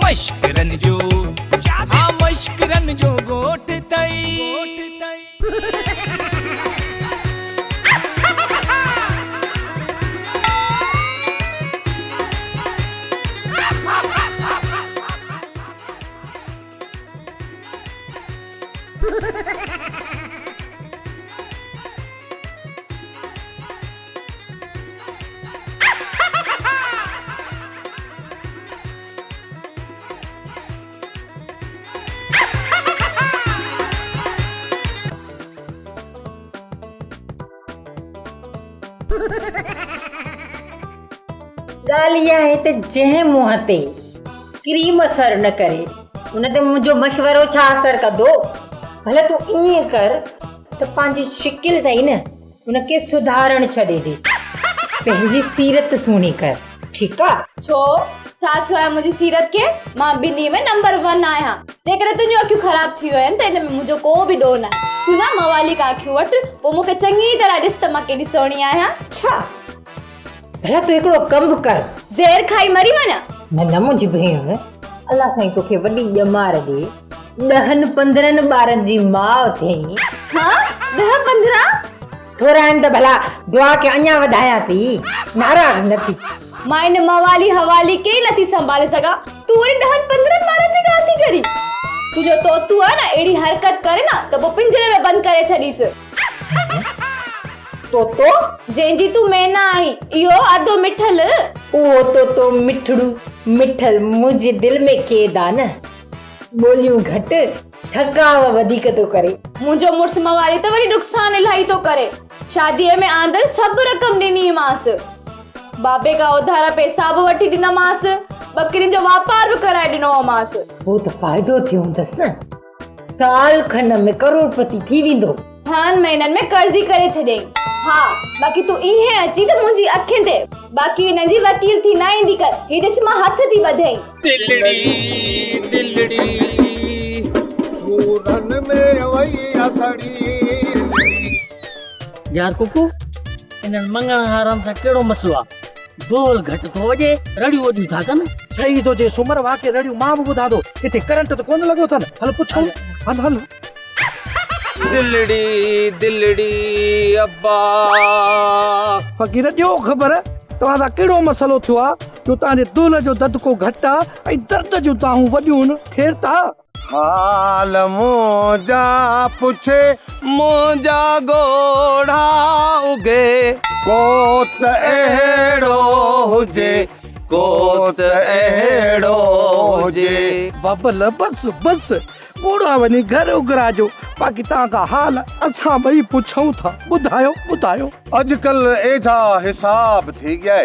مشڪرن جو ها مشڪرن جو ڳوٺ اٿئي. ڳالهه اها آهي ته جنهن منهن تي ڪريم اثر نه ڪري ان تي منهنجو مشورو ڇا اثر ڪندو؟ ڀلا تون ائين ڪر ته پنهنجي شڪل اٿئي نه ان کي سڌارڻ ڇڏي ڏي. پنهنجي سيرت سهڻي ڪر. ٺيڪ آ؟ ڇو؟ ڇا ٿيو آهي منهنجي سيرت کي؟ مان ٻنهي ۾ نمبر ون آهيان. جيڪڏهن تنهنجون اکيون خراب ٿي ويون آهن ته ان ۾ منهنجو ڪو به ڏوهه ناهي. تون نه موالي کان اکيون وٺ، پوء مون کي چڱي طرح ڏس ته مان ڪيڏي سهڻي آهيان. ڇا؟ ڀلا تون هڪڙو ڪم ڪر. زهر کائي مري وڃان؟ نه نه منهنجي ڀيڻ، الله سائين توکي وڏي ڄمار ڏي. ڏهن پندرهن ٻارن جي ماء ٿئين. ها ڏهه 15؟ ٿورا آهن ته ڀلا دعا کي اڃا وڌايان ٿي، ناراض نه ٿي. مان ان موالي حوالي کي ئي نٿي سنڀالي سگهان، تون وري ڏهن 15 ٻارن جي ڳالهه ٿي ڪرين. تنهنجو طوطو آهي نه اهڙي حرڪت ڪري نه ته پوء پڃري ۾ بند ڪري ڇڏيس. طوطو؟ جنهن جي تون مينا آهين، اهو اڌو مٺل. اهو طوطو مٺڙو مٺل منهنجي دل ۾ قيد آ نه. ٻوليون گهٽ، ٺڪاء وڌيڪ ٿو ڪري. منهنجو مڙس موالي ته وري نقصان الاهي ٿو ڪري. شاديء ۾ آندل سڀ رقم ڏنيمانس. بابي کان اڌارا پئسا به وٺي ڏنامانس. ٻڪرين جو واپار به ڪرائي ڏنو هومانس. پوء ته فائدو ٿيو هوندس نه. سال کن ۾ ڪروڙپتي ٿي ويندو. ڇهن مهينن ۾ قرضي ڪري ڇڏيائين. ها باقي تون ايئن اچين ته منهنجي اکين تي. باقي انهن جي وڪيل ٿي نه ايندي ڪر. هي ڏس مان هٿ ٿي ٻڌئين. دلڙي دلڙي سورن ۾ وئي آ سڙي دلڙي. يار ڪڪو انهن مڱڻهارن سان ڪهڙو مسئلو آ؟ دهل گهٽ ٿو وڄي، رڙيون وڏيون ٿا ڪن. صحيح ٿو چئي سومر، واقعي رڙيون مان به ٻڌان ٿو. هتي ڪرنٽ ته ڪونه لڳو اٿن، هل پڇون، هل هل. دلڙي دلڙي ابا. فقير ڏيو خبر توهان سان ڪهڙو مسئلو ٿيو آ جو توهان جي دهل جو دڌڪو گهٽ آ ۽ درد جون دانهون وڏيون هن، خير ته آ؟ حال منهنجا پڇي. منهنجا ڳوڙها اگهي. ڪو ته اهڙو هجي، ڪو ته اهڙو هجي. بابل بس بس ڳوڙها وڃي گهر اگهراجو، باقي توهان کان حال اسان ٻئي پڇون ٿا، ٻڌايو ٻڌايو. اڄڪلهه ايجها حساب ٿي ڳيا.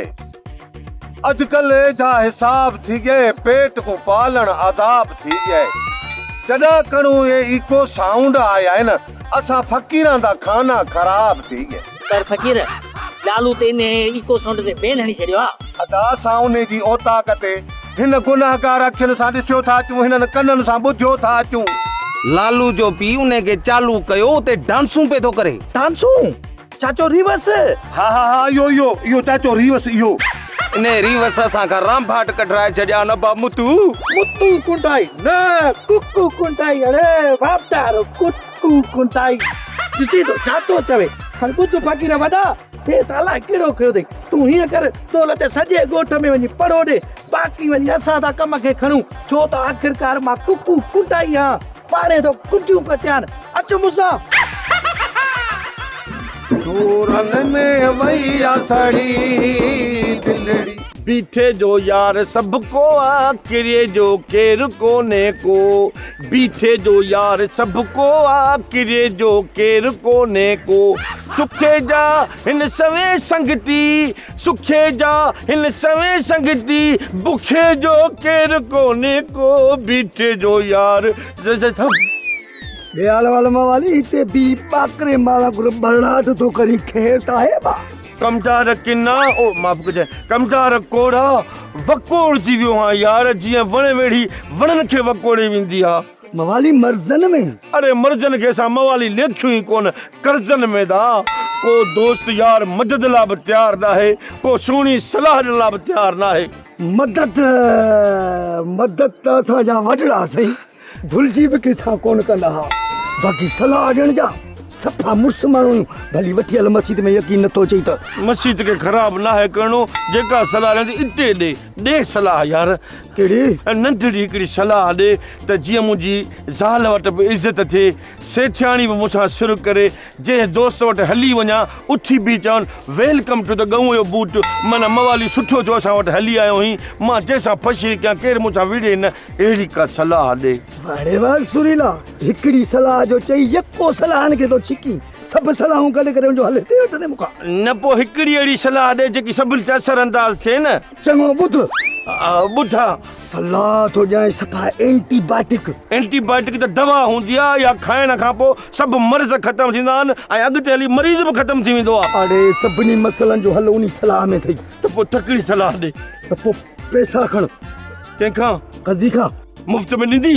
اڄڪلهه ايجها حساب ٿي ڳئي پيٽ ڪو پالڻ عذاب ٿي ڳئي جڏا ڪڻو اي ايڪو سائونڊ آيا آهن اسان فقيران دا کانا خراب ٿي ڳئي. پر فقير لالو ته انهي ايڪو سائونڊ تي بين هڻي ڇڏيو آ. ادا اسان انهي جي اوطاق تي هن گنهگار اکين سان ڏسيو ٿا اچون هنن ڪنن سان ٻڌيو ٿا اچون. لالو جو پيء انهي کي چالو ڪيو اتي ڊانسون پئي ٿو ڪري. ڊانسون؟ چاچو ريوس. ها ها ها اهو اهو اهو چاچو ريوس اهو. انهي ريوس اسان کان رانڀاٽ ڪڍرائي ڇڏيا نه با متو. متو ڪنڊائي نه ڪڪو ڪنڊائي اڙي واپٽارو ڪڪو ڪنڊائي ڏسي ٿو ڇا ٿو چوي هاڻي ٻڌ فقير وڏا هي ته الائي ڪهڙو کيو اٿئي تون هيئن ڪر دولت سڄي ڳوٺ ۾ وڃي پڙهو ڏي باقي وڃي اسان ٿا ڪم کي کڻون ڇو ته آخرڪار مان ڪڪو ڪنڊائي آهيان پاڻهي ٿو ڪنڊيون ڪٽيان، اچ مون سان. سورن ۾ وئي آ سڙي دلڙي. بيٺي جو يار سڀ ڪو آ، ڪري جو ڪير ڪونهي ڪو. بيٺي جو يار سڀ ڪو آ، ڪري جو ڪير ڪونهي ڪو. سکي جا هن سوين سنگتي، سکي جا هن سوين سنگتي، بکي جو ڪير ڪونهي ڪو، بيٺي جو يار سڀ. ٻيال وال موالي هتي بيهي ٻاڪري مال وانگر ٻرڙاٽ ٿو ڪرين خير ته آهي ڀا. ڪمدار ڪنا او معاف ڪجانء ڪمدار ڪوڙا وڪوڙجي ويو هان يار جيئن وڻ ويڙهي وڻن کي وڪوڙي ويندي آ. موالي مرضن ۾. اڙي مرضن کي اسان موالي ليکيون ئي ڪونه قرضن ۾ دا ڪو دوست يار مدد لا به تيار ناهي، ڪو سهڻي صلاح ڏيڻ لا به تيار ناهي. مدد مدد ته اسان جا وڏڙا سائين ڀلجي به ڪنهن سان ڪونه ڪندا ها، باقي صلاح ڏيڻ جا صفا مڙس ماڻهو آهيون، ڀلي وٺي هل مسيت ۾ يقين نٿو اچئي ته. مسيت کي خراب ناهي ڪرڻو، جيڪا صلاح ڏيان ٿي اتي ڏي، ڏي صلاح يار. ڪهڙي؟ ننڍڙي هڪڙي صلاح ڏي ته جيئن منهنجي زال وٽ به عزت ٿئي، سيٺياڻي به مون سان سر ڪري، جنهن دوست وٽ هلي وڃان، اٿي بيهي چون، welcome two the ڳئون جو بوٽ، معنيٰ موالي سٺو ٿيو اسان وٽ هلي آيو هين، مان جنهن سان ڦشري ڪيان ڪير مون سان وڙهي نه، اهڙي ڪا صلاح ڏي. واڙي واه سريلا، هڪڙي صلاح جو چئي يڪو صلاحن کي ٿو ڇڪين، سڀ صلاحون گڏ ڪري ان جو حل هتي وٺندين مون کان. نه پوء هڪڙي اهڙي صلاح ڏي جيڪي سڀني تي اثر انداز ٿئي نه. چڱو ٻڌ. ٻڌاء. صلاح ٿو ڏيانء صفا اينٽي بائٽڪ. اينٽي بائٽڪ ته دوا هوندي آهي، اها کائڻ کان پوء سڀ مرض ختم ٿيندا آهن ۽ اڳتي هلي مريض به ختم ٿي ويندو آهي. اڙي سڀني مسئلن جو حل انهي صلاح ۾ اٿئي. ته پوء تڪڙي صلاح ڏي. ته پوء پئسا کڻ. ڪنهن کان؟ قضي کان. مفت ۾ ڏيندي؟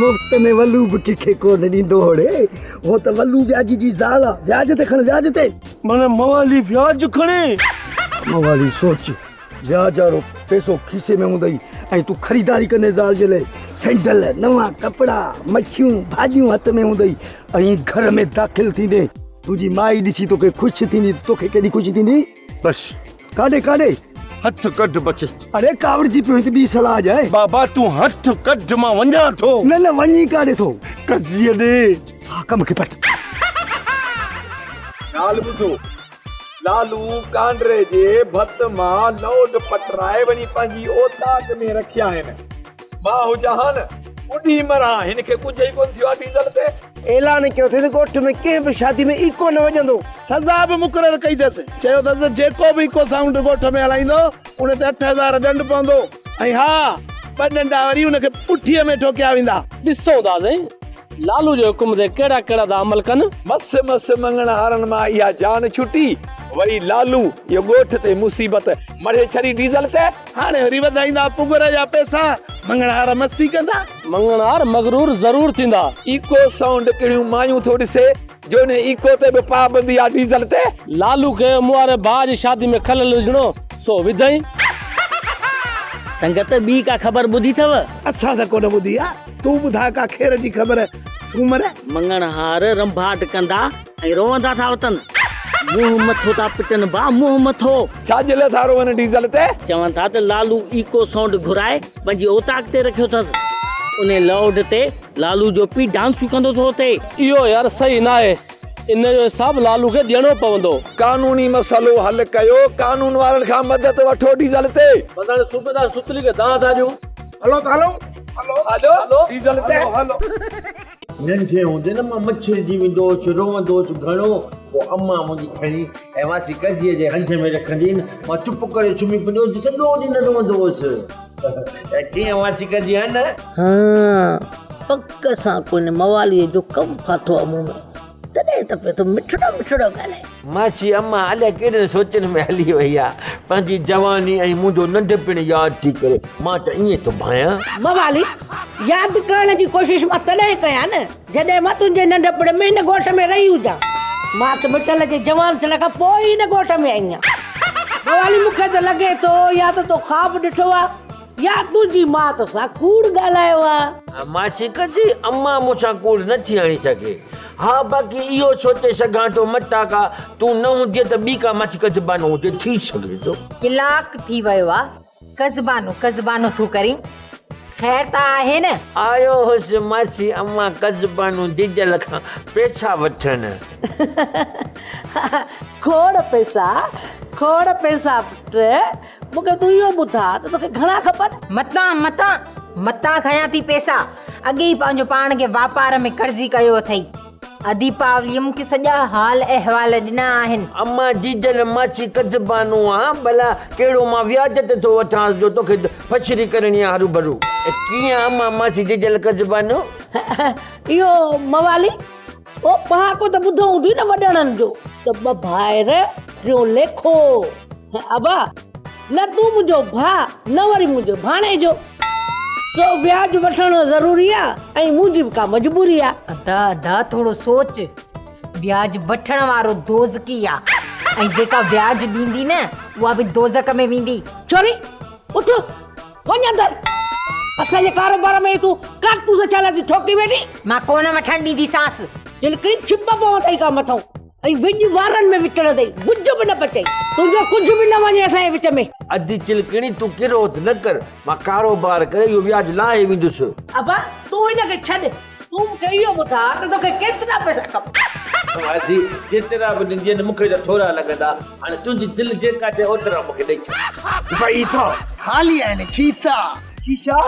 مفت ۾ ولو به ڪنهن کي ڪونه ڏيندو هوڙي. هو ته ولو وياجي جي زال آ، وياج تي کڻ وياج تي. معنيٰ موالي وياج کڻي؟ موالي سوچ، وياج وارو پئسو کيسي ۾ هوندئي ۽ تون خريداري ڪندين زال جي لئه، سينڊل، نوان ڪپڙا، مڇيون، ڀاڄيون هٿ ۾ هوندئي ۽ گهر ۾ داخل ٿيندين، تنهنجي مائي ڏسي توکي خوش ٿيندي ته توکي ڪيڏي خوشي ٿيندي؟ بس. ڪاڏي ڪاڏي؟ هٿ ڪڍ بچي. اڙي ڪاوڙجي پيو آهين ته ٻي صلاح ڏيانء. بابا تون هٿ ڪڍ مان وڃان ٿو. نه نه وڃين ڪاڏي ٿو؟ قضيء ڏي. ها ڪم کي پٽ. ڳالهه ٻڌو، لالو ڪانڊري جي ڀت مان لوڊ پٽرائي وڃي پنهنجي اوطاق ۾ رکيا آهن. مان هجان ها نه، ٻڏي مران ها. هن کي ڪجهه ئي ڪونه ٿيو آهي ڊيزل تي. اعلان ڪيو اٿس ته ڳوٺ ۾ ڪنهن به شادي ۾ ايڪو نه وڄندو. سزا به مقرر ڪئي اٿس. چيو اٿس ته جيڪو به ايڪو سائونڊ ڳوٺ ۾ هلائيندو ان تي 8000 ڏنڊ پوندو ۽ ها ٻه ڏنڊا وري ان کي پٺيء ۾ ٺوڪيا ويندا. ڏسون ٿا سائين لالو جي حڪم تي ڪهڙا ڪهڙا ٿا عمل ڪن. مس مس مڱڻهارن مان اها جان ڇٽي، وري لالو اهو ڳوٺ تي مصيبت مڙهي ڇڏي ڊيزل تي. هاڻي وري وڌائيندا پگهر جا پئسا، مڱڻهار مستي ڪندا. مڱڻهار مغرور ضرور ٿيندا. ايڪو سائونڊ ڪهڙيون مايون ٿو ڏسي جو انهي ايڪو تي به پابندي آ ڊيزل تي. لالو کي مون واري ڀاء جي شادي ۾ خلل وجهڻو سو وڌائين. سنگت ٻي ڪا خبر ٻڌي اٿو؟ اسان ته ڪونه ٻڌي آ، تون ٻڌاء ڪا خير جي خبر سومر. مڱڻهار رنڀاٽ ڪندا ۽ روئندا ٿا وتن. منهن مٿو ٿا پٽن با منهن مٿو. ڇا جي لاء ٿا روئن ڊيزل تي؟ چون ٿا ته لالو ايڪو سائونڊ گهرائي پنهنجي اوطاق تي رکيو اٿس. انهي لائوڊ تي لالو جو پيء ڊانسون ڪندو ٿو اٿي. اهو يار صحيح ناهي. ان جو حساب لالو کي ڏيڻو پوندو. قانوني مسئلو حل ڪيو، قانون وارن کان مدد وٺو ڊيزل تي. بس هاڻي صوبيدار ستلي کي دانهن ٿا ڏيون. هلو ته هلون. هلو هلو ڊيزل تي. هلو. ننڍي هوندي نه مان مڇرجي ويندو هوس، روئندو هوس گهڻو، پوء امان منهنجي کڻي ۽ واسي قضيء جي هنج ۾ رکندي هئي نه، مان چپ ڪري سمهي پوندو هوس، سڄو ڏينهن نه روئندو هوس. ڪيئن واسي قضي ها نه؟ ها، پڪ سان ڪو هن مواليء جو ڪم ڦاٿو آ مون ۾، تڏهن ته پيو ٿو مٺڙو مٺڙو ڳالهائي. ماسي امان الائي ڪهڙين سوچن ۾ هلي وئي آ، پنهنجي جواني ۽ منهنجو ننڍپڻ ياد ٿي ڪري، مان ته ائين ٿو ڀانيان. موالي، ياد ڪرڻ جي ڪوشش مان تڏهن ڪيان نه، جڏهن مان تنهنجي ننڍپڻ ۾ هن ڳوٺ ۾ رهي هجان. مان ته مٺل جي جوان ٿيڻ کان پوء ئي هن ڳوٺ ۾ آئي آهيان. موالي، مون کي ته لڳي ٿو يا ته تو خواب ڏٺو آ يا تنهنجي ماء توسان ڪوڙ ڳالهايو آ. ماسي ڪجي، امان مون سان ڪوڙ نه ٿي هڻي سگهي. ها باقي اهو سوچي سگهان ٿو متان ڪا تون نه هجين ته ٻي ڪا ماسي ڪزبانو هجي، ٿي سگهي ٿو. ڪلاڪ ٿي ويو آ، ڪزبانو ڪزبانو ٿو ڪرين، خير ته آهي نه؟ آيو هوس ماسي امان ڪزبانو جيجل کان پئسا وٺڻ. کوڙ پئسا، کوڙ پئسا پٽ، مون کي تون اهو ٻڌاء ته توکي گهڻا کپن؟ متان متان متان کڻان ٿي پئسا، اڳي ئي پنهنجو پاڻ کي واپار ۾ قرضي ڪيو اٿئي. ادي پاوليء مون کي سڄا حال احوال ڏنا آهن. اما جيجل ماسي ڪزبانو آ، ڀلا ڪهڙو مان وياج تي ٿو وٺانس جو توکي ڦشري ڪرڻي آ هروڀرو. ڪيئن اما ماسي جيجل ڪزبانو؟ اهو موالي، اهو پهاڪو ته ٻڌو هوندي نه وڏڙن جو ته ٻه ڀائر ٽيون ليکو. ابا، نه تون منهنجو ڀاء نه وري منهنجو ڀاڻيجو. سو وياج وٺڻ ضروري آ ۽ منهنجي به ڪا مجبوري آ. ادا ادا ٿورو سوچ. وياج وٺڻ وارو دوزخي آ ۽ جيڪا وياج ڏيندي نه اها به دوزخ ۾ ويندي. ڇوري اٿ وڃ اندر. اسان جي ڪاروبار ۾ تون ڪارتوس ڇا لاء ٿي ٺوڪي ويٺي؟ مان ڪونه وٺڻ ڏينديسانس. چلڪڻي ڇپ پوندئي ڪا مٿئون ۽ وڄ وارن ۾ وچڙندئي ڳجهه به نه بچئي. تنهنجو ڪجهه به نه وڃي اسان جي وچ ۾. ادي چلڪڻي تون ڪروڌ نه ڪر، مان ڪاروبار ڪري اهو وياج لاهي ويندس. ابا تون هن کي ڇڏ، تون مون کي اهو ٻڌاء ته توکي ڪيترا پئسا کپن؟ ماسي جيترا به ڏيندينء مون کي ته ٿورا لڳندا، هاڻي تنهنجي دل جيڪا چئي اوترا مون کي ڏئي ڇڏ. سپاهي عيسيٰ! خالي آهن کيسا. شيشا؟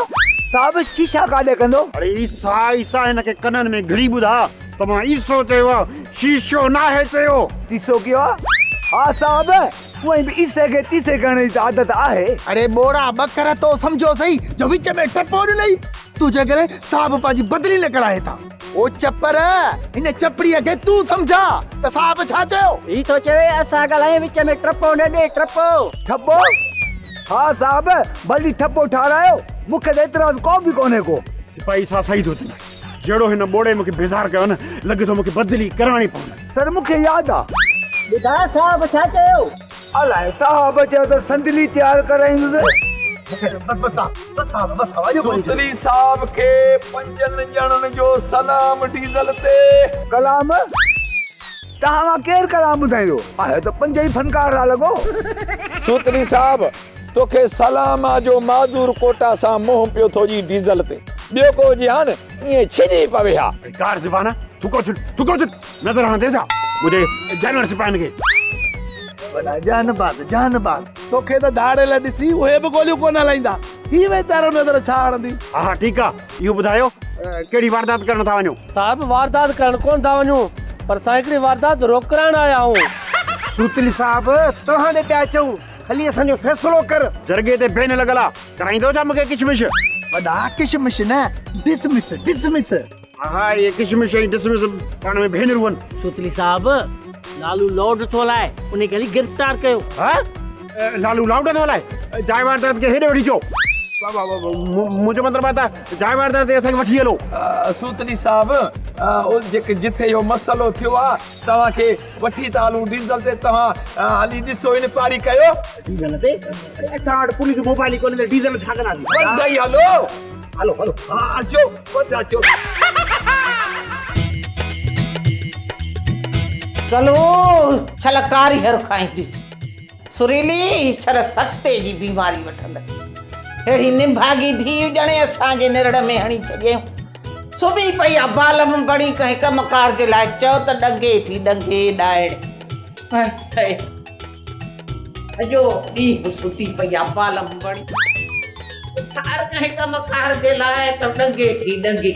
صاحب شيشا ڪاڏي ڪندو؟ اڙي عيسيٰ عيسيٰ هن کي ڪنن ۾ گهڙي ٻڌاء ته مان عيسو چيو آ شيشو ناهي چيو. تيسو ڪيو آ؟ ها صاحب هونئن به عيسي کي تيسي ڪرڻ جي ته عادت آهي. اڙي ٻوڙا ٻڪر تو سمجهيو سهي جو وچ ۾ ٽپو ڏنئي تنهنجي ڪري صاحب پنهنجي بدلي نه ڪرائي هتان. او چپر هن چپڙيء کي تون سمجهاء ته صاحب ڇا چيو. هي ٿو چوي اسان ڳالهايون وچ ۾ ٽپو نه ڏي ٽپو. ٺپو؟ ها صاحب ڀلي ٺپو ٺارايو مون کي ته اعتراض ڪو به ڪونهي ڪو. سپاهي صاحب صحيح ٿو چئي جهڙو هن ٻوڙي مون کي بيزار ڪيو نه لڳي ٿو مون کي بدلي ڪرائڻي پوندي. سر مون کي ياد آ. ٻڌاء صاحب ڇا چيو؟ الائي صاحب چيو ته صندلي تيار ڪرائيندس. سوتلي صاحب کي پنجن ڄڻن جو سلام ڊيزل تي. ڪلام؟ توهان مان ڪير ڪلام ٻڌائيندو؟ آهيو ته پنج ئي فنڪار ٿا لڳو. سوتلي صاحب توکي سلام آ جو معذور ڪوٽا سان منهن پيو ٿو ڏي ڊيزل تي. ٻيو ڪو هجي ها نه ائين ڇڄي پوي ها. اڙي ڪار زبان ٿڪو ڇڏ ٿڪو ڇڏ نظر هڻندي ڇا منهنجي جانور سپاهين کي. وڏا جانباز جانباز توکي ته ڌاڙيل ڏسي اهي به گوليون ڪونه هلائيندا هي ويچارو نظر ڇا هڻندي. ها ها ٺيڪ آ اهو ٻڌايو ڪهڙي واردات ڪرڻ ٿا وڃو. صاحب واردات ڪرڻ ڪونه ٿا وڃون پر اسان هڪڙي واردات روڪرائڻ آيا آهيون. سوتلي صاحب توهان ڏي پيا اچون هلي اسان جو فيصلو ڪر. جرڳي تي بين لڳل آ ڪرائيندو ڇا مونکي ڪشمش. وڏا ڪشمش نه ڊسمس ڊسمس. ها ها اهي ڪشمش ۽ ڊسمس پاڻ ۾ ڀينرون آهن. سوتلي صاحب لالو لوڊ ٿو هلائي انهي کي هلي گرفتار ڪيو. ها لالو لاؤڊ ٿو هلائي جاء واردات کي هيڏي وٺي اچو. منهنجو مطلب آهي ته جاء واردات تي اسان کي وٺي هلو. سوتلي صاحب جيڪي جٿي اهو مسئلو ٿيو آهي توهان کي وٺي ٿا هلون ڊيزل تي توهان هلي ڏسو انڪوائري ڪيو. ڊيزل تي؟ اڙي اسان وٽ پوليس موبائل ئي ڪونهي ته ڊيزل ڇا ڪنداسين. پنڌ ئي هلو. هلو هلو. ها اچو پنڌ اچو. ڪلو ڇل ڪاريهر کائيندي. سريلي ڇل سڪتي جي بيماري وٺندء. اهڙي نڀاڳي ڌيء ڄڻي اسان جي نرڙ ۾ هڻي ڇڏيائون. سمهي پئي آ بالم بڻي ڪنهن ڪم ڪار جي لاء چئو ته ڏنگي ٿي ڏنگي ڏائڻ. ٺهي سڄو ڏينهن ستي پئي آ بالم بڻي. اٿار ڪنهن ڪم ڪار جي لاء ته ڏنگي ٿي ڏنگي.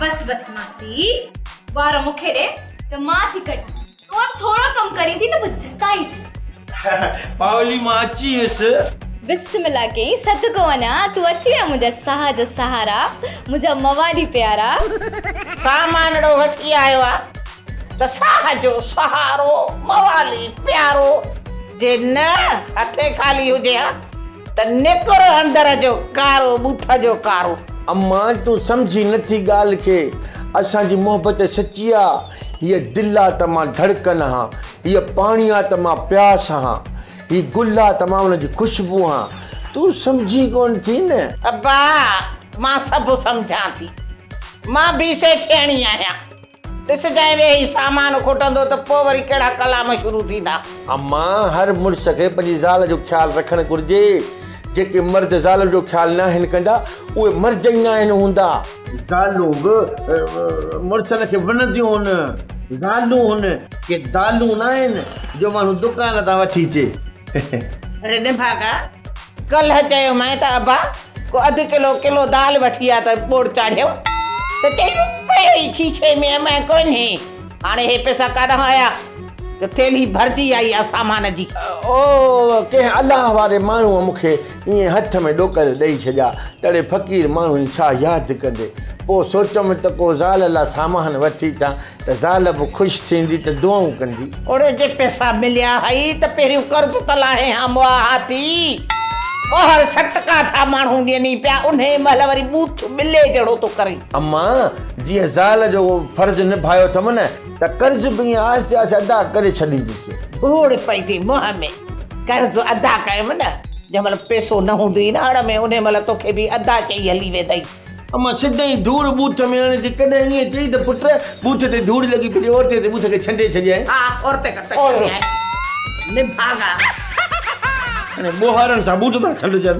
بس بس ماسي وار مون کي ڏي ته مان ٿي ڪڍان. تون به ٿورو ڪم ڪرين ٿي ته پوء جتائين ٿي. پاولي مان اچي ويس. بسم الله ڪيئي صدقو وڃان تون اچي ويا منهنجا ساهه جا سهارا منهنجا موالي پيارا. سامانڙو وٺي آيو آ ته ساهه جو سهارو موالي پيارو جي نه هٿين خالي هجي ها ته نڪر اندر جو ڪارو ٻوٿ جو ڪارو. امان تون سمجهين نه ٿي ڳالهه کي، اسان جي محبت سچي آ، هيء دل آ ته مان ڌڙڪن هان، هيء پاڻي آ ته مان پياس هان، هي گل آ ته مان ان جي خوشبو هان، تون سمجهين ڪونه ٿي نه. ابا مان سڀ سمجهان ٿي، مان به سيٺياڻي آهيان. ڏسجانء ويهي سامان کوٽندو ته پوء وري ڪهڙا ڪلام شروع ٿيندا. امان، هر مڙس کي پنهنجي زال جو خيال رکڻ گهرجي. جيڪي مرد زالن جو خيال ناهن ڪندا، اهي مرد ئي ناهن هوندا. زالون به مڙسن کي وڻنديون هن. زالون هن، ڪي دالون ناهن جو ماڻهو دڪان تان وٺي اچي. اڙي نڀاڳا، ڪلهه چيومانء ته ابا ڪو اڌ ڪلو ڪلو دال وٺي آ ته ٻوڙ چاڙهيون ته چئي رپيو ئي کيسي ۾ امان ڪونهي. هاڻي هي پئسا ڪاڏانهن آيا جو ٿيلهي ڀرجي آئي آ سامان جي. او ڪنهن الله واري ماڻهوء مون کي ائين هٿ ۾ ڏوڪڙ ڏئي ڇڏيا. تڙي فقير ماڻهو ئي ڇا ياد ڪندي. پوء سوچيم ته ڪو زال لاء سامان وٺي اچان ته زال به خوش ٿيندي ته دعائون ڪندي. اڙي جي پئسا مليا هئي ته پهريون قرض ته لاهين ها مئا هاٿي. ٻاهر سٽڪا ٿا ماڻهو ڏين ئي پيا، انهيء مهل وري ٻوٿ ٻلي جهڙو ٿو ڪرين. اما، جيئن زال جو فرض نڀايو اٿم نه، ته قرض به ائين آهستي آهستي ادا ڪري ڇڏيندس. ڌوڙ پئي ٿي منهن ۾، قرض ادا ڪيم نه، جنهن مهل پئسو نه هوندوئي نه هڙ ۾، انهيء مهل توکي به ادا چئي هلي ويندئي. اما، سدائين ڌوڙ ٻوٿ ۾ هڻي ٿي، ڪڏهن ائين چئي ته پٽ، ٻوٿ تي ڌوڙ لڳي پئي، اورتي تي ٻوٿ کي ڇنڊي ڇڏيائين. ها، اورتي کي ته ڇڏيائين. نڀاڳا. هاڻي ٻوهارن سان ٻوٿ ٿا ڇنڊجن.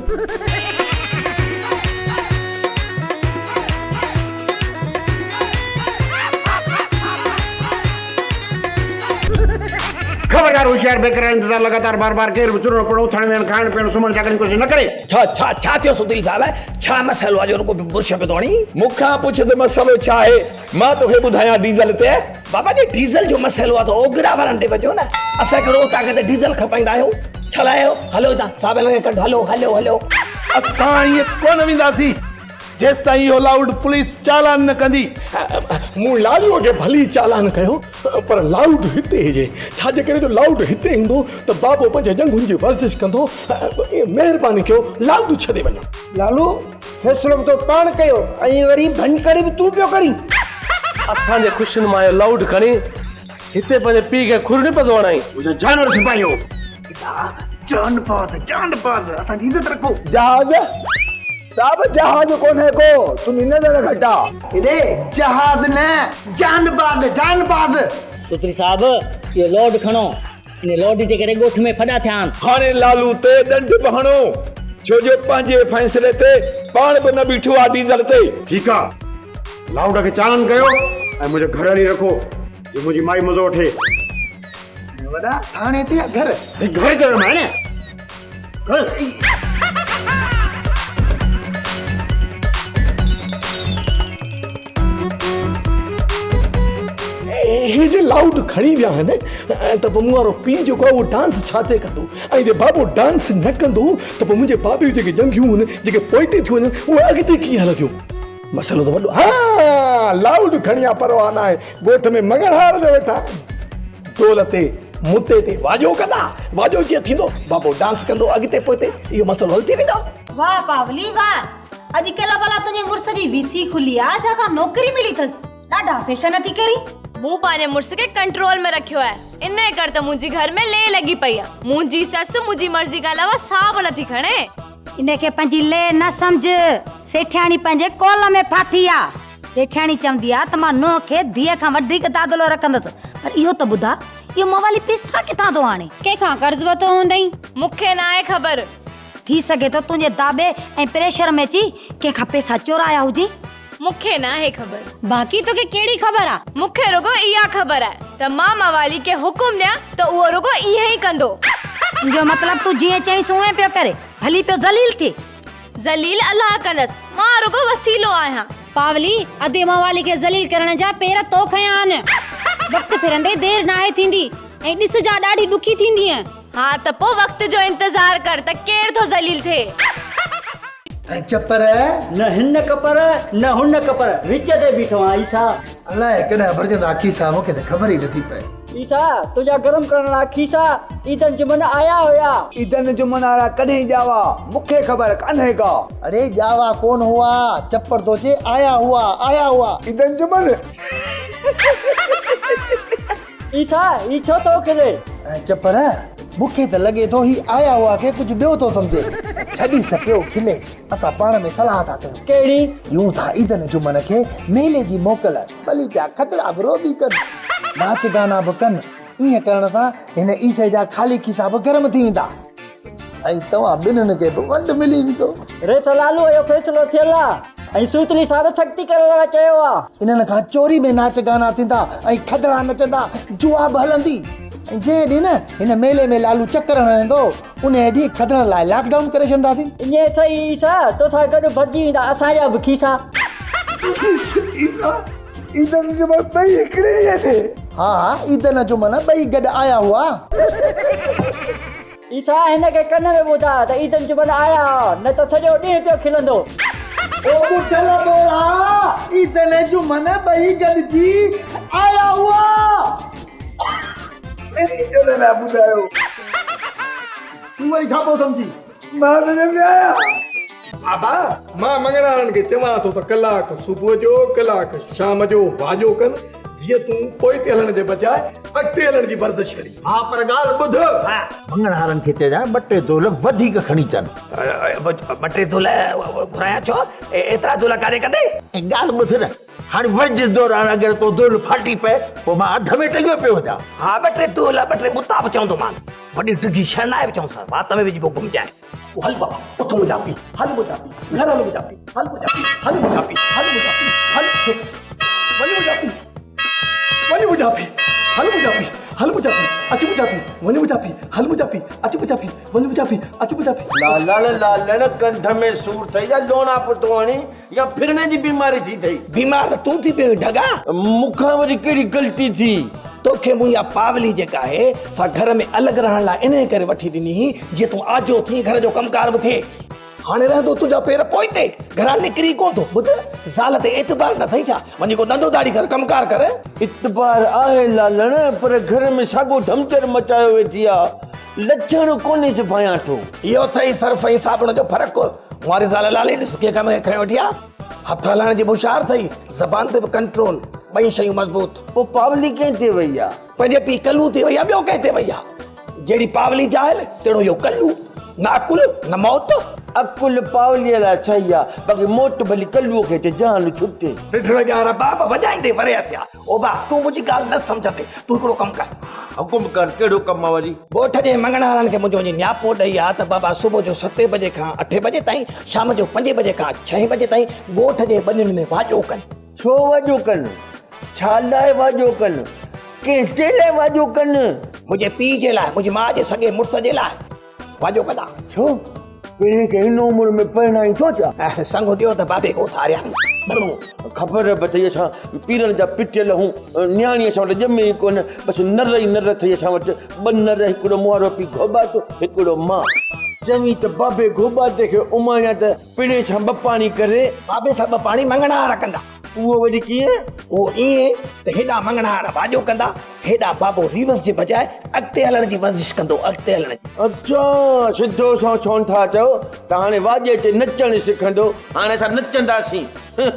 خبردار هوشيار بيقرار انتظار لڳاتار بار بار ڪير به چرڻو پڻو اٿڻ ويهڻ کائڻ پيئڻ سمهڻ جاڳڻ جي ڪوشش نه ڪري. ڇا ڇا ڇا ٿيو سڌير صاحب ڇا مسئلو آ جو رڳو برش پيو ٿو هڻين. مون کان پڇ ته مسئلو ڇا آهي مان توکي ٻڌايان ڊيزل تي. بابا جي ڊيزل جو مسئلو آ ته اوگرا وارن ڏي وڃو نه اسان ڪهڙو اوطاق تي ڊيزل کپائيندا آهيون ڇا لاء آيو هلو هتان صاحب هنن کي ڪڍ هلو هلو هلو. اسان ائين ڪونه وينداسين جيستائين اهو لائوڊ پوليس چالان نه ڪندي. مون لالوء کي ڀلي چالان ڪيو پر لائوڊ هتي هجي، ڇا جي ڪري جو لائوڊ هتي ايندو ته بابو پنهنجي ڄنگهن جي ورزش ڪندو. مهرباني ڪيو لائوڊ ڇڏي وڃو. لالو، فيصلو به تو پاڻ ڪيو ۽ وري ڀڃڪڙي به تون پيو ڪرين. اسان جي خوشين مان اهو لائوڊ کڻي هتي پنهنجي پيء کي کر نه پيو هڻائين. منهنجو جانور سپاهي هو. ادا جان باز جان باز اسان جي عزت رکو. جهاز؟ صاحب جهاز ڪونهي ڪو، تنهنجي نظر گهٽ آ. اڙي جهاز نه جان باز جان باز. سوتري صاحب اهو لوڊ کڻو، ان لوڊ جي ڪري ڳوٺ ۾ ڦڏا ٿيا آهن. هاڻي لالو تي ڏنڊ به هڻو، ڇو جو پنهنجي فيصلي تي پاڻ به نه بيٺو آ ڊيزل تي. ٺيڪ آ، لائوڊ کي چالان ڪيو ۽ منهنجو گهر هلي رکو، جو منهنجي مائي مزو وٺي. وڏا ٿاڻي تي يا گهر؟ گهر چيومانء نه. گهر. هي جي لائوڊ کڻي ويا آهن ته پوء مون وارو پيء جيڪو آهي اهو ڊانس ڇا تي ڪندو ۽ جي بابو ڊانس نه ڪندو ته پوء منهنجي بابي جون جيڪي ڄنگهيون آهن جيڪي پوئتي ٿيون وڃن اهي اڳتي ڪيئن هلنديون مسئلو ته وڏو ها لائوڊ کڻي آ پرواهه ناهي ڳوٺ ۾ مڱڻهار جو ويٺا آهن دول تي متي تي واڄو ڪندا واڄو جيئن ٿيندو بابو ڊانس ڪندو اڳتي پوئتي اهو مسئلو حل ٿي ويندو. واهه پاولي واهه اڄڪلهه ڀلا تنهنجي مڙس جي وي سي کلي آ جا ڪا نوڪري ملي ٿس ڏاڍا فيشن ٿي ڪرين. مون پنهنجي مڙس کي ڪنٽرول ۾ رکيو آهي انهي ڪري ته منهنجي گهر ۾ لي لڳي پئي آ منهنجي سس منهنجي مرضي کان علاوه ساهه به نٿي کڻي. انهي کي پنهنجي لي نه سمجهه سيٺياڻي پنهنجي قول ۾ ڦاٿي آ. سيٺياڻي چوندي آ ته مان نونهن کي ڌيء کان وڌيڪ دادلو رکندس پر اهو ته ٻڌاء اهو موالي پيسا ڪٿان ٿو آڻي؟ ڪنهن کان قرض ورتو هوندئين؟ مون کي ناهي خبر. ٿي سگهي ٿو تنهنجي داٻي ۽ پريشر ۾ اچي ڪنهن کان پيسا چورايا هجين. مون کي ناهي خبر. باقي توکي ڪهڙي خبر آ؟ مون کي رڳو اها خبر آهي ته مان موالي کي حڪم ڏيان ته اهو رڳو ائين ئي ڪندو. تنهنجو مطلب تون جيئن چوينس اونئين پيو ڪري، ڀلي پيو ذليل ٿئي. ذليل الله ڪندس، مان رڳو وسيلو آهيان. پاولي، ادي موالي کي ذليل ڪرڻ جا پير تو کنيا آهن. وقت ڦرندي دير ناهي ٿيندي ۽ ڏس جا ڏاڍي ڏکي ٿيندينء. ها ته پوء وقت جو انتظار ڪر ته ڪير ٿو ذليل ٿئي. ۽ چپر. نه هن ڪپر نه هن ڪپر، وچ تي بيٺو آهيان عيسيٰ. الائي ڪڏهن ڀرجندا کيسا، مون کي ته خبر ئي نٿي پئي. عيسيٰ تنهنجا گرم ڪرڻ لاء کيسا عيدن جمعن آيا هيا. عيدن جمعن وارا ڪڏهن ڄاوا، مون کي خبر ڪانهي ڪا. اڙي ڄاوا ڪونه هئا، چپر ٿو چئي آيا هئا، آيا هئا. عيدن جمعن. عيسيٰ هي ڇو ٿو کلي؟ چپر، مون کي ته لڳي ٿو هي آيا هئا کي ڪجهه ٻيو ٿو سمجهي. ڇڏيس ته پيو کلي. اسان پاڻ ۾ صلاح ٿا ڪيون. ڪهڙي؟ ڏيون ٿا عيدن جمعن کي ميلي جي موڪل. ڀلي پيا کدڙا به روٻي ڪن، ناچ گانا به ڪن. ائين ڪرڻ سان هن عيسي جا خالي کيسا به گرم ٿي ويندا ۽ توهان ٻنهن کي به ونڊ ملي ويندو. ريس لالو اهو فيصلو ٿيل آ ۽ سوتلي صاحب سختي ڪرڻ لاء چيو آ. انهن کان چوري ۾ ناچ گانا ٿيندا ۽ کدڙا نچندا، جوا به هلندي ۽ جنهن ڏينهن هن ميلي ۾ لالو چڪر هڻندو، انهيء ڏينهن کدڙن لاء لاڪ ڊائون ڪري ڇڏنداسين. ائين سهي عيسيٰ، توسان گڏ ڀرجي ويندا اسان جا به کيسا. عيسيٰ، عيدن جمعن ٻئي هڪڙي ڏينهن تي. ها ها، عيدن جمعن ٻئي گڏ آيا هئا. عيسيٰ، هن کي ڪن ۾ ٻڌاء ته عيدن جمعن آيا هئا، نه ته سڄو ڏينهن پيو کلندو. او ٻٺل ٻوڙا، عيدن جمعن ٻئي گڏجي آيا هئا. اهڙي چڙ نه ٻڌايو. تون وري ڇا پيو سمجهين؟ مان تنهنجو پيء آهيان. بابا، مان مڱڻهارن کي چوان ٿو ته ڪلاڪ صبح جو، ڪلاڪ شام جو واڄو ڪن، جيئن تون پوئتي هلڻ جي بجاء اڳتي هلڻ جي ورزش ڪرين. ها پر ڳالهه ٻڌ. مڱڻهارن کي چئجانء ٻه ٽي دول وڌيڪ کڻي اچن. ٻه ٽي دول گهرايان ڇو؟ ايترا دول ڪاڏي ڪندين؟ ڳالهه ٻڌ نه. هاڻي ورزش دوران اگر ڪو دول ڦاٽي پئي پوء مان اڌ ۾ ٽنگيو پيو هجان. ها ٻه ٽي دول ٻه ٽي متا به چوندومان. وڏي ڊگهي شرنائي به چوندوسانس وات ۾ وجهي پوء گهمجانء. پوء هل بابا اٿ منهنجا پيء هل منهنجا پيء گهر هل منهنجا پيء هل منهنجا پيء هل منهنجا پيء هل منهنجا پيء هل وڃ منهنجا پيء وڃ منهنجا پيء هل منهنجا پيء هل منهنجا پيء اچ منهنجا پيء وڃ منهنجا پيء هل منهنجا پيء اچ منهنجا پيء وڃ منهنجا پيء اچ منهنجا پيء. لالڻ لالڻ ڪنڌ ۾ سور ٿئي يا لوڻا پٽو هڻي يا ڦرڻي جي بيماري ٿي اٿئي. بيمار ته تون ٿي پيو آهين ڍڳا. مون کان وري ڪهڙي غلطي ٿي. توکي مون اها پاولي جيڪا آهي سا گهر ۾ الڳ رهڻ لاء انهيء ڪري وٺي ڏني هئي جيئن تون آجو ٿين گهر جو ڪم ڪار به ٿئي. هاڻي رهندو تنهنجا پير پوئتي، گهران نڪري ئي ڪونه ٿو. ٻڌ، زال تي اعتبار نه اٿئي ڇا؟ وڃي ڪو ڌنڌو ڌاڙي ڪر، ڪم ڪار ڪر. اعتبار آهي لالڻ، پر گهر ۾ ساڳو ڌمچر مچايو ويٺي آ. لڇڻ ڪونهيس ڀانيان ٿو. اهو اٿئي صرف ۽ صابڻ جو فرق. واري زال لالي ڏس ڪنهن ڪم کي کنيو ويٺي آ. هٿ هلائڻ جي به هوشيار اٿئي، زبان تي به ڪنٽرول، ٻئي شيون مضبوط. پوء پاولي ڪنهن تي وئي آ؟ پنهنجي پيء ڪلو تي وئي آ، ٻيو ڪنهن تي وئي آ؟ جهڙي پاولي جاهل، تهڙو اهو ڪلو. نه عقل، نه موت. عقل پاوليء لاء صحيح آ، باقي موت ڀلي ڪلوء کي اچي، جان ڇٽي. رڍڙ جا رباب وڄائيندي ورهيه ٿيا. او با، تون منهنجي ڳالهه نه سمجهندين، تون هڪڙو ڪم ڪر. حڪم ڪر، ڪهڙو ڪم آ وري؟ ڳوٺ جي مڱڻهارن کي منهنجو وڃي نياپو ڏئي آ ته بابا صبح جو ستين بجي کان اٺين بجي تائين، شام جو پنجين بجي کان ڇهين بجي تائين ڳوٺ جي ٻنين ۾ واڄو ڪن. ڇو واڄو ڪن؟ ڇا لاء واڄو ڪن؟ ڪنهن جي لاء واڄو ڪن؟ منهنجي پيء جي لاء، منهنجي ماء جي سڳي مڙس جي لاء واڄو ڪندا. ڇو؟ پڻهين کي هن عمر ۾ پرڻائين ٿو ڇا؟ سڱ ڏيو ته بابي کي اٿاريان. خبر به اٿئي اسان پيرن جا پٽيل هون، نياڻي اسان وٽ ڄمي ئي ڪونه، بس نر ئي نر اٿئي اسان وٽ، ٻه نر، هڪڙو مون وارو پيء گهوٻاتو، هڪڙو مان. چوين ته بابي گهوٻاتي کي اماڻيان ته پڻهين سان ٻه پاڻي ڪري. بابي سان ٻه پاڻي مڱڻهار ڪندا. اهو وري ڪيئن؟ اهو ائين ته هيڏانهن مڱڻهار واڄو ڪندا، هيڏانهن بابو ريورس جي بجاء اڳتي هلڻ جي ورزش ڪندو، اڳتي هلڻ جي. اڇا، سڌو سنئون ڇونه ٿا چئو ته هاڻي واڄي تي نچڻ سکندو. هاڻي اسان نچنداسين. هه.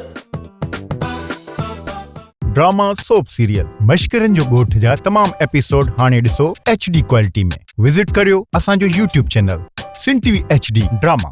ڊراما سوپ سيريل مشڪرن جو ڳوٺ جا تمام ايپيسوڊ هاڻي ڏسو ايڇ ڊي ڪوالٽي ۾ وزٽ ڪريو اسان جو YouTube channel Sindh T V H D drama.